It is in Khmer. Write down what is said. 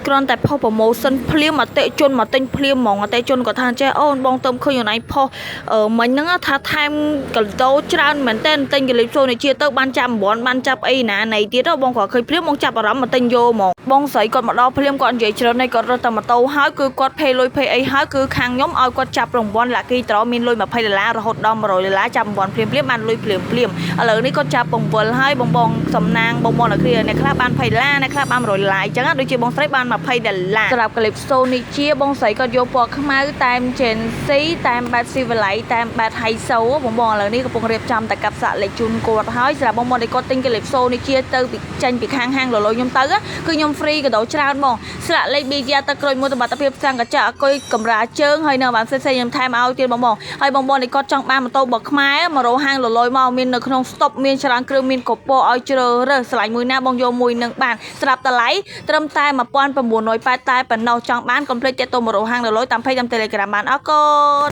គ្រាន់តែផុស promotion ភ្លាមអតិជនមកទិញភ្លាមហ្មងអតិជនគាត់ថាចេះអូនបងទៅឃើញអូនឯងផុសមិញហ្នឹងថាថែមកដោច្រើនមែនតើទិញ Calypso នេះជាទៅបានចាប់9បានចាប់អីណាណីទៀតបងគាត់ឃើញភ្លាមបងចាប់អារម្មណ៍មកទិញយកហ្មងបងស្រីគាត់មកដល់ភ្លាមគាត់និយាយច្រើននេះគាត់រត់តែម៉ូតូហើយគឺគាត់ pay លុយ pay អីហើយគឺខាងខ្ញុំឲ្យគាត់ចាប់រង្វាន់ Lucky Draw មានលុយ20ដុល្លាររហូតដល់100ដុល្លារចាប់រង្វាន់ភ្លាមភ្លាមបានលុយភ្លាមភ្លាមឥឡូវនេះគាត់ចាប់បង្វិលហើយបងបងសំណាងបងបងអ្នកគ្នាអ្នកខ្លះបាន20ដុល្លារអ្នកខ្លះបាន100ដុល្លារអញ្ចឹងដូចជាបងស្រីបាន20ដុល្លារសម្រាប់ Calypso នេះជាបងស្រីគាត់យកពណ៌ខ្មៅតាម Gen Z តាមបែប Civilized តាមបែប High So បងបងឥឡូវនេះកំពុងរៀបចំតែកាត់សាក់លេខជូនគាត់ហើយសម្រាប់បងបងដែលគាត់ទិញ Calypso នេះជាទៅពីចេញពីខាងហាងលលុយខ្ញុំទៅគឺខ្ញុំ free កដោច្រើនបងស្លាកលេខ BGR ទឹកក្រូចមួយសមត្ថភាពសាំងកញ្ចក់អគុយកម្រាលជើងហើយនៅបានផ្សេងៗខ្ញុំថែមឲ្យទៀតបងបងហើយបងបងដែលគាត់ចង់បានម៉ូតូរបស់ខ្មែរមករកហាងលលុយមកមាននៅក្នុង stop មានច្រើនគ្រឿងមានកពកឲ្យជ្រើសរើសឆ្លាញ់មួយណាបងយកមួយនឹងបានស្រាប់តម្លៃត្រឹមតែ1980តែប៉ុណ្ណោះចង់បានកុំភ្លេចទាក់ទងមករកហាងលលុយតាម page តាម Telegram បានអរគុណ។